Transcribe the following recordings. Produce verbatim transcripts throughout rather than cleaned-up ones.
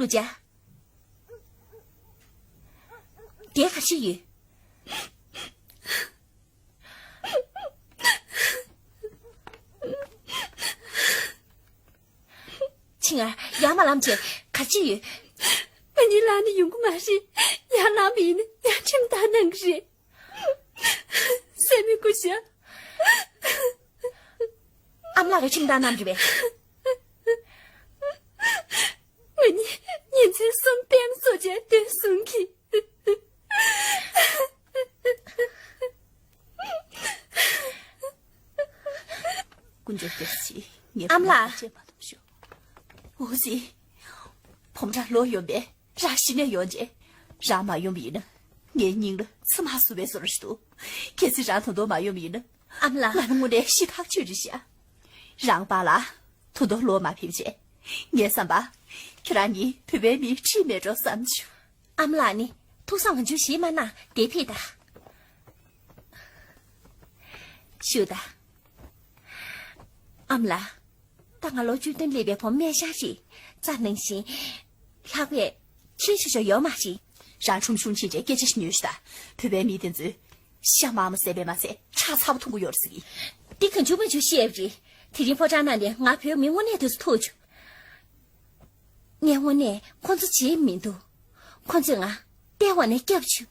ཀླུ་བྱ། དེ་ག་ཞིག་ཡོད། ཆིང་ཨར། ཡར་མར་ལངས་བྱས། ག་ཅི་ཡོད། ང་གཉིས་ལངས་ནས་ཡོང་གི་མ་རེད། ཡར་ལངས་པ་ཡིན་ན་ཡར་ཁྲིམས་ཐག་གནང་གི་རེད། སྲས་མོ་སྐུ་ཞབས། ཨ་མ་ལགས་ཀྱིས་ཁྲིམས་ཐག་གནང་གི་རེད་པས། ང་གཉིས་ཉིན་མཚན་གསུམ་དཔེ་མི་སྲིད་པའི་དོན་གསུང་གི། དཀོན་མཆོག་རྒྱལ་སྲས། ངའི་ཨ་མ་ལགས། བུ་མོ་ལ་སྐྱེལ་མ་ཐུབ་ཤོག་འོ་ཟི། བུ་མོ་རང་ལོག་ཡོང་པས། རང་གཞི་ནས་ཡོང་རྗེས། རང་མ་ཡོང་བ་ཡིན་ན། ངའི་སྙིང་ལ་ཚིག་མ་ཟུག་པའི་བཟོ་འདྲ་ཞིག་འདུག་གལ་སྲིད་རང་ད་དུང་མ་ཡོང་བ་ཡིན་ན། ཨ་མ་ལགས། ང་ནི་དངོས་གནས་ཤི་ཐག་ཆོད་རེད་ཤག་རང་པཱ་ལགས་ད་དུང་ལོག་མ་ཕེབས་བྱས། ངའི་བསམ་པར། ཁྱེད་རང་གཉིས་བོད་པའི་མིའི་འཁྲིས་མེད་འགྲོ་བསམ་བྱུང་། ཨ་མ་ལགས་ནི་ཐུགས་བསམ་ང་ཚོར་བཞེས་མ་གནང་། དེ་ཕེབས་དང་། བཞུགས་དང་། ཨ་མ་ལགས། ད་ང་ལོ་བཅུ་བདུན་སླེབས་པའི་བུ་མོ་སྨན་ཤར་ཞིག་རྩ་ནང་བཞིན་ལྷག་པའི་ཁྱེར་ཤོག་ཤོག་ཡོད་མ་རེད། རང་ཁྲོམ་གཞུང་ཕྱིན་བྱས་སྐད་ཆ་ཞིག་ཉོས་ཤོག་དང་། བོད་པའི་མི་དེ་ཚོས་ཤ་དམར་མོ་བཟས་པས་མ་ཚད་ཁྲག་ཚ་པོ་འཐུང་གི་ཡོད་རེད་ཟེར་གི། འདི་གང་བྱུང་མང་བྱུང་བཤད་པ་རེད། དེ་རིང་ཕོ་བྲང་ནང་ནས་ང་བོད་མི་དངོས་གནས་དེ་ཚོ་ཐུག་བྱུང་། ངས་དངོས་གནས་ཁོ་ཚོ་བརྗེད་མི་འདུག་ཁོ་ཚོས་ང་ལྟེ་བ་ནས་སྐྱོབ་བྱུང་།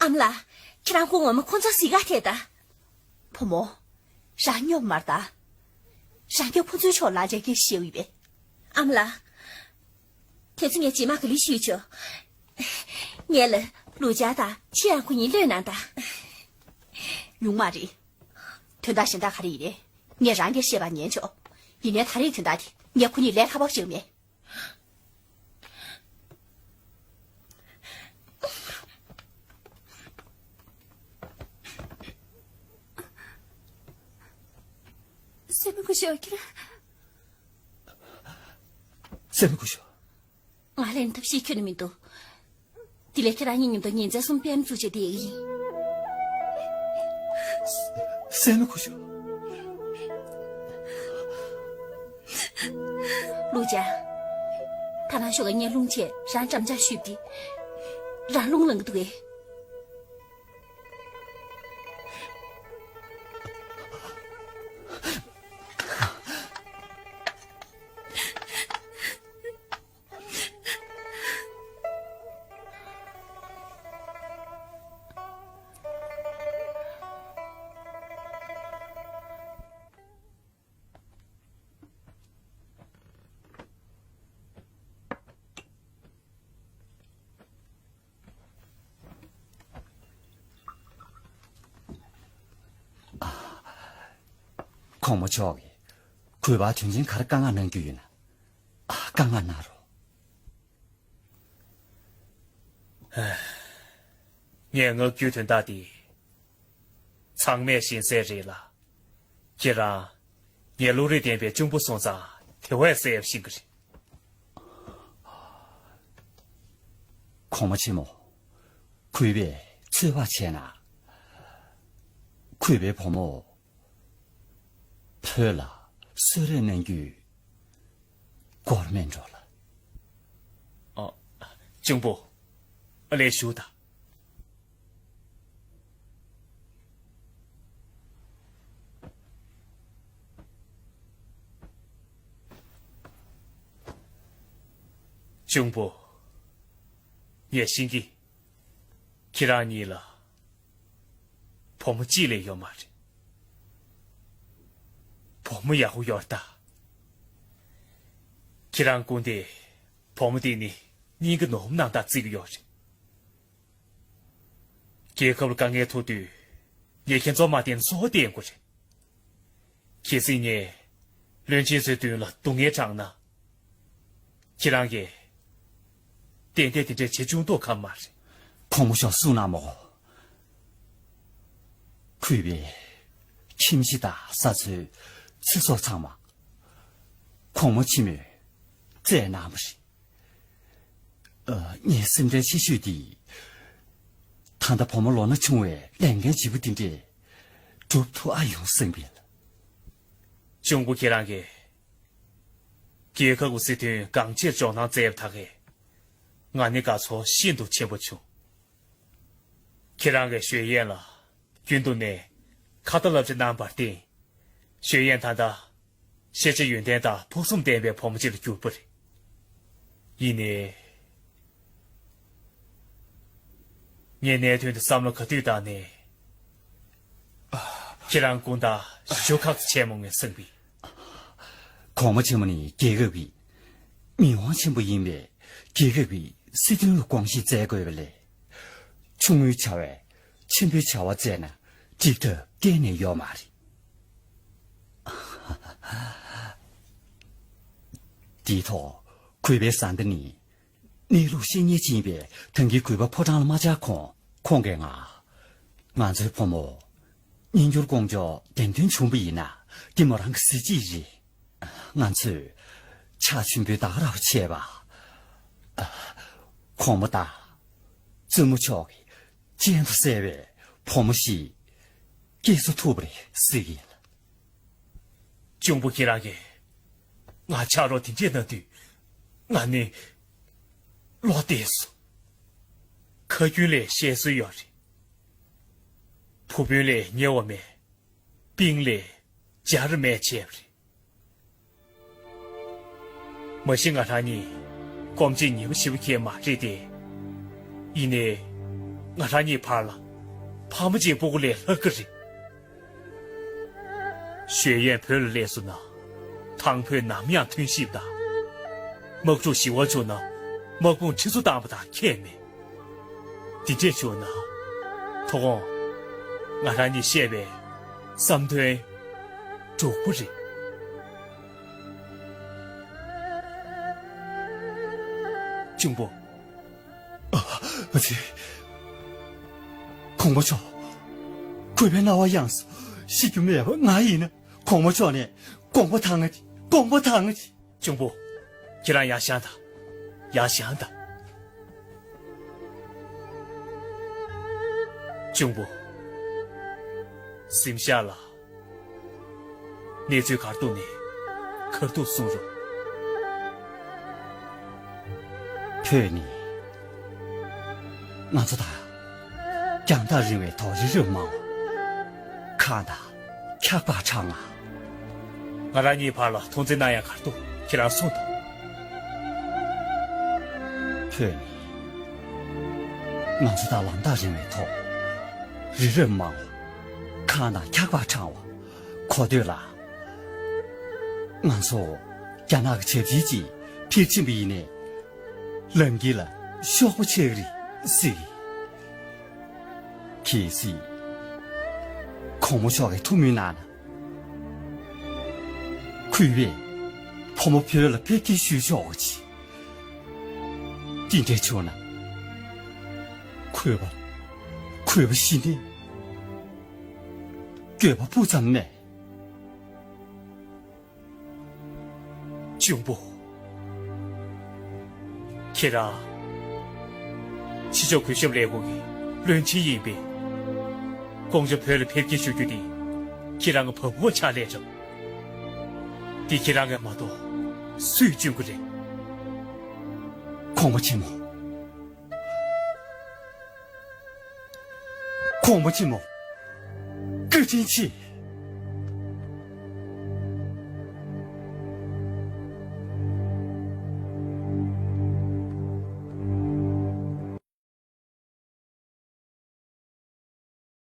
ཨ་མ་ལགས། ཁྱེད་རང་ཁོ་ངོ་མ་ཁོ་ཚོ་གཟིགས་ག་ཐད་ད། བུ་མོ། རང་སྙོབ་མར་ད། རང་གིས་ཁོ་ཚོའི་ཕྱོགས་ལ་ལྗགས་སྐྱེལ་ཞུས་ཡོད་པས། ཨ་མ་ལགས། དེ་ཚོ་ངས་རྗེས་མ་ག་ལེར་ཞུས་ཆོག་ངས་ལ་ལུ་ཅག་དང་ཆི་ཡང་ཁོ་གཉིས་གློད་གནང་དང་། ཡོང་མ་རེད། དོན་དག་གཞན་དག་ག་རེ་ཡིན་རེད། ངས་རང་གིས་བཤད་པ་ཉན་ཆོག་ཡིན་ནའི་ད་རེས་དོན་དག་དེ་ངས་ཁོ་གཉིས་ལས་སླ་པོ་ཞིག་མེད། སྲས་མོ་སྐུ་ཞབས། ཁྱེད་རང་། སྲས་མོ་སྐུ་ཞབས། ང་ལན་ཐབས་ཤེས་ཁྱོན་ནས་མི་འདུག་དེ་ལས་ཁྱེད་རང་གཉིས་མཉམ་དུ་ཉིན་མཚན་གསུམ་དཔེ་མཛོད་བྱས་བསྡད་ཀྱི་ཡིན། སྲས་མོ་སྐུ་ཞབས། ལུ་ཅག་ད་ནང་ཞོགས་ཀ་ངས་རླུང་ཆེ་རང་འགྲམ་ལྕག་གཞུས་ཏེ། རང་རླུང་ལངས་ཀྱི་འདུག་གས། གོང་མ་མཆོག་གིས་གུས་པར་དོན་ཆེན་ག་རེ་བཀའ་མངགས་གནང་རྒྱུ་ཡོད་ན། ཨ། བཀའ་མངགས་གནང་རོགས། ངས་མངགས་རྒྱུའི་དོན་དག་དེ་ཚང་མས་ཤེས་གསལ་རེད་ལ། ཁྱེད་རང་ངའི་བློ་རིག་ལྡན་པའི་གཅུང་པོ་སོང་ཙང་དེ་བས་གསལ་ཡག་ཤེས་ཀྱི་རེད། གོང་མ་ཆེན་མོ། གུས་པས་ཚོད་དཔག་བྱས་ན། གུས་པའི་བུ་མོ། བོད་ལ་གསོལ་རས་གནང་རྒྱུའི་སྒོར་མེད་འགྲོ་ལ། ཨ། གཅུང་པོ། ཨ། ལས་ཞུ་དང་། གཅུང་པོ། ངས་ཤེས་ཀྱི། ཁྱེད་རང་གཉིས་ལ་བུ་མོ་གཅིག་ལས་ཡོད་མ་རེད། བུ་མོ་ཡག་པོ་ཡོད་ད། ཁྱེད་རང་སྐུ་མདུན་བུ་མོ་དེ་ནི་སྙིང་གི་ནོར་བུ་ནང་ལྟར་བརྩི་གི་ཡོད་རེད། རྒྱལ་ཁབ་ལ་དཀའ་ངལ་ཐུག་དུས་ངས་ཁྱེད་ཚོར་མ་བརྟེན་ན་སུ་བརྟེན་དགོས་རེད། གལ་སྲིད་ངས་བློན་ཆེན་ཚོའི་མདུན་ལ་སྡུག་བསྔལ་དྲངས་ན། ཁྱེད་རང་གིས་ཏན་ཏན་དེ་འདྲ་བྱེད་བཅུག་མདོག་ཁ་པོ་མ་རེད། གོང་མ་མཆོག་གསུང་གནང་མོ། གུས་པས་ཁྱིམ་གཞིས་དང་ས་ཚོའི་ཚེ་སྲོག་ཚང་མ་གོང་མ་ཆེན་མོས་བཙལ་གནང་བ་རེད། ཨ། ངའི་སེམས་ཁྲལ་ཆེ་ཤོས་དེ། ད་ལྟ་བུ་མོ་ལོ་ན་ཆུང་བས་ལས་འགན་ལྗིད་པོ་དེ་འདྲས་སྒྲུབ་ཐུབ་ཨ་ཡོང་བསམ་པས། གཅུང་པོ་ཁྱེད་རང་གིས་ རྒྱལ་ཁབ་ཀྱི་སྲིད་དོན་གང་ཆེར་འཇོག་གནང་མཛད་པ་དག་གིས་ང་ནི་དགའ་ཚོར་ཤིན་ཏུ་ཆེན་པོ་བྱུང་། ཁྱེད་རང་གིས་ཞོལ་ཡན་ལ་རྒྱུན་དུ་ནས་ཁ་ཏ་བསླབ་བྱ་གནང་བར་བརྟེན། ཞོལ་ཡན་ད་ལྟ་ཤེས་བྱ་ཡོན་ཏན་དང་ཕུགས་བསམ་ལྡན་པའི་བུ་མོ་ཅིག་ལ་གྱུར་པ་རེད། ཡིན་ནའི། ངས་གནད་དོན་དེ་བསམ་བློ་ག་དུས་བཏང་ནས། ཁྱེད་རང་དགུང་དག་ཞོ་ཁག་ཙམ་བྱས་མོང་ངས་བསམ་པས། གོང་མ་ཆེན་མོ་ནི་རྒྱལ་ཁབ་ཀྱི་མི་དབང་ཆེན་པོ་ཡིན་པས། རྒྱལ་ཁབ་ཀྱི་སྲིད་དོན་ལ་དགོངས་བཞེས་མཛད་དགོས་པ་ལས། ཆུང་ངུའི་བྱ་བས་ཆེན་པོའི་བྱ་བ་མཛད་ན་འགྲིག་ཐབས་གཏན་ནས་ཡོད་མ་རེད། དེའི་ཐོག་གུས་པའི་བཟའ་ཟླ་ནི། གནས་ལུགས་ཤེས་མཁན་ཅིག་ཡིན་པས། ཐང་གི་གུས་པ་ཕོ་བྲང་ལ་མ་བཅར་གོང་། ཁོང་གིས་ང་། ང་ཚོའི་བུ་མོ། སྙན་འགྱུར་ཀོང་ཇོ་འགྲེམས་སྟོན་བྱུང་བ་ཡིན་ན། འདི་མོ་རང་གི་གཟི་བརྗིད་རེད། ང་ཚོས་ཕྱག་མཆོད་འབུལ་ད་ག་རང་བྱས་པ། གོང་མ་དང་། བཙུན་མོ་མཆོག་གིས་གཅན་དུ་བསད་པའི་བུ་མོ་ཞིག་སྐྱེ་སོ་ཐུབ་པ་རེད་ཟེར་གྱི་ཡིན་ལ། གཅུང་པོ་ཁྱེད་རང་གིས་ང་ཆ་རོགས་དེ་འདྲས་གནང་དུས། ང་ནི་བློ་བདེ་སོང་། ཁ་རྒྱུན་ལས་བཤད་སྲོལ་ཡོད་རེད། ཕུ་དཔོན་ལས་ཉེ་བ་མེད། པིང་ལས་སྦྱར་མེད་བྱས་པ་རེད། མ་གཞི་ང་རང་གཉིས་སྐོམ་ཆེད་ཉེས་པ་ཞེ་པོ་ཁྱེར་མ་རེད་དེ། ཡིན་ནའི། ང་རང་གཉིས་བར་ལ་ཕ་མ་གཅིག་སྤུ་གུ་ལས་ལྷག་གི་རེད། ཞོལ་ཡན་བོད་ལ་སླེབས་སོང་ན། ཐང་བོད་ནམ་ཡང་མཐུན་གཤིབ་དང་། དམག་འཁྲུག་ཞི་བ་བྱུང་ན་དམག་དཔུང་ཁྲི་ཚོ་བཏང་བ་དང་ཁྱད་མེད། དེ་འདྲས་བྱུང་ན། དོ་དགོང་ང་རང་གཉིས་བཤད་པའི་བསམ་དོན་འགྲུབ་པ་རེད། གཅུང་པོ། ཨ་ཙི། གོང་མ་མཆོག་གུས་པའི་རྣ་བར་གཡེངས་སོང་། ཤི་རྒྱུ་མེད་པ་ང་ཡིན་ན། གོང་མ་མཆོག་ནས་དགོངས་པ་དྭངས་ཏེ། དགོངས་པ་དྭངས་ཏེ། གཅུང་པོ། ཁྱེད་རང་ཡར་བཞེངས་དང་། ཡར་བཞེངས་དང་། གཅུང་པོ། གཟིམ་ཤག་ལ། གནས་ཚུལ་ག་རེ་འདུག་ནས་ག་རེ་འདུག་གསུང་རོགས། བོད་ནི་ང་ཚོ་དང་། རྒྱང་ཐག་རིང་བའི་ཐོག་རི་རབ་མང་བ། གངས་དང་འཁྱགས་པ་གྲང་ང་། ང་རང་གཉིས་བར་ལ་མཐོང་ཆེན་གནང་ཡག་ག་རེ་འདུག་ཁྱེད་རང་གསུངས་དང་། བོད་ནི་ང་ཚོ་དང་ལམ་ཐག་རིང་བའི་ཐོག་རི་རབ་མང་བ། གངས་དང་འཁྱགས་པ་གྲང་བ། གོ་ཐོས་ལ། ང་ཚོ་རྒྱ་ནག་གི་ཇབ་ཆེན་ཅིག་ཕེབས་ཕྱིན་པ་ཡིན་ནའི། ལམ་དཀྱིལ་ལ་ཤོག་བུ་ཆགས་ཀྱི་རེད་ཟེར། གལ་སྲིད་གོང་མ་མཆོག་གིས་ཐུགས་སྨོན་གནང་ན། གུས་པས་བུ་མོ་བོད་ལ་ཕེབས་སྐྱེལ་ཞུ་ཆོག་གི། དེ་འདྲ་བྱུང་ན། གུས་པ། གུས་པ་ཤི་ནས་འགྱོད་པ་སྤུ་ཙམ་མེད། གཅུང་པོ། ཁྱེད་རང་། ཕྱི་ཕྱོགས་གུས་ཞབས་ལས་ཁུངས་ཀྱི་བློན་ཆེན་ཡིན་པས། ཀོང་ཇོ་བོད་ལ་ཕེབས་སྐྱེལ་ཞུ་རྒྱུ་དེ། ཁྱེད་རང་གི་བབ་འོག་ཆགས་ལས་རེད། དེ་ཁྱེད་རང་གིས་མ་གཏོགས་སུས་སྐྱོན་གྱི་རེད། གོང་མ་ཆེན་མོ། གོང་མ་ཆེན་མོ། བཀའ་དྲིན་ཆེ།